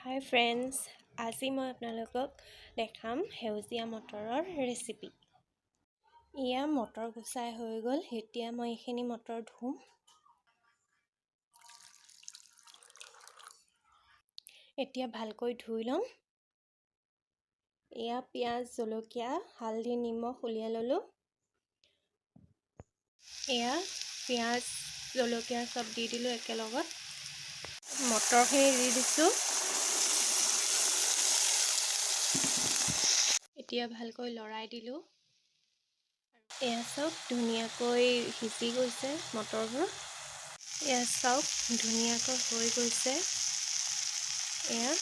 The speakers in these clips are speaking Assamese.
হাই ফ্ৰেণ্ডছ, আজি মই আপোনালোকক দেখাম সেউজীয়া মটৰৰ ৰেচিপি। এয়া মটৰ গুচাই হৈ গ'ল। এতিয়া মই এইখিনি মটৰ ধুম। এতিয়া ভালকৈ ধুই ল'ম। এয়া পিঁয়াজ, জলকীয়া, হালধি, নিমখ উলিয়াই ল'লোঁ। এয়া পিঁয়াজ, জলকীয়া চব দি দিলোঁ একেলগত। মটৰখিনি দি দিছোঁ। এতিয়া ভালকৈ লৰাই দিলোঁ। এয়া চাওক, ধুনীয়াকৈ সিজি গৈছে মটৰবোৰ। এয়া চাওক, ধুনীয়াকৈ হৈ গৈছে। এয়া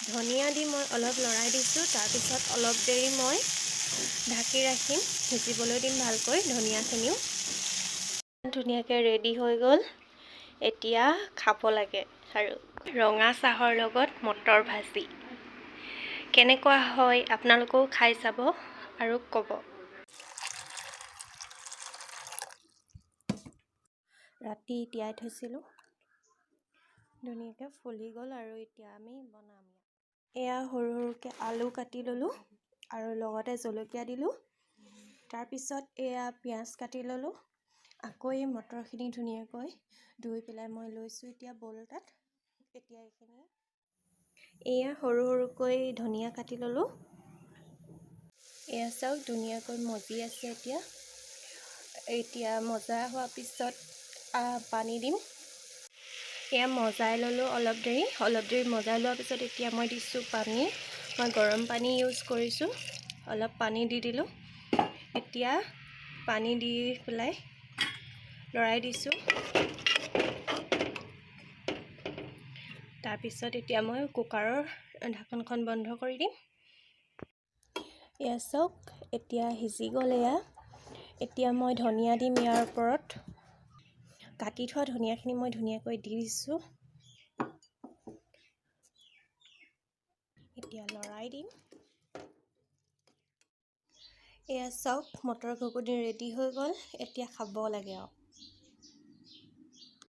ধনিয়া দি মই অলপ লৰাই দিছোঁ। তাৰপিছত অলপ দেৰি মই ঢাকি ৰাখিম, সিজিবলৈ দিম ভালকৈ। ধনিয়াখিনিও ধুনীয়াকৈ ৰেডি হৈ গ'ল। এতিয়া খাব লাগে আৰু ৰঙা চাহৰ লগত মটৰ ভাজি কেনেকুৱা হয় আপোনালোকেও খাই চাব আৰু ক'ব। ৰাতি তিয়াই থৈছিলোঁ, ধুনীয়াকৈ ফুলি গ'ল আৰু এতিয়া আমি বনাম। এয়া সৰু সৰুকৈ আলু কাটি ল'লোঁ আৰু লগতে জলকীয়া দিলোঁ। তাৰপিছত এয়া পিঁয়াজ কাটি ল'লোঁ। আকৌ এই মটৰখিনি ধুনীয়াকৈ ধুই পেলাই মই লৈছোঁ এতিয়া ব'ল এটাত। এতিয়া এইখিনি এয়া সৰু সৰুকৈ ধনিয়া কাটি ল'লোঁ। এয়া চাওক, ধুনীয়াকৈ মজি আছে। এতিয়া এতিয়া মজা হোৱাৰ পিছত পানী দিম। এয়া মজাই ল'লোঁ অলপ দেৰি। অলপ দেৰি মজাই লোৱাৰ পিছত এতিয়া মই দিছোঁ পানী। মই গৰম পানী ইউজ কৰিছোঁ। অলপ পানী দি দিলোঁ। এতিয়া পানী দি পেলাই লৰাই দিছোঁ। তাৰপিছত এতিয়া মই কুকাৰৰ ঢাকনখন বন্ধ কৰি দিম। এয়া চাওক, এতিয়া সিজি গ'ল। এয়া এতিয়া মই ধনিয়া দিম ইয়াৰ ওপৰত। কাটি থোৱা ধনিয়াখিনি মই ধুনীয়াকৈ দি দিছোঁ। এতিয়া লৰাই দিম। এয়া চাওক, মটৰ ঘুগুনি ৰেডি হৈ গ'ল। এতিয়া খাব লাগে আৰু।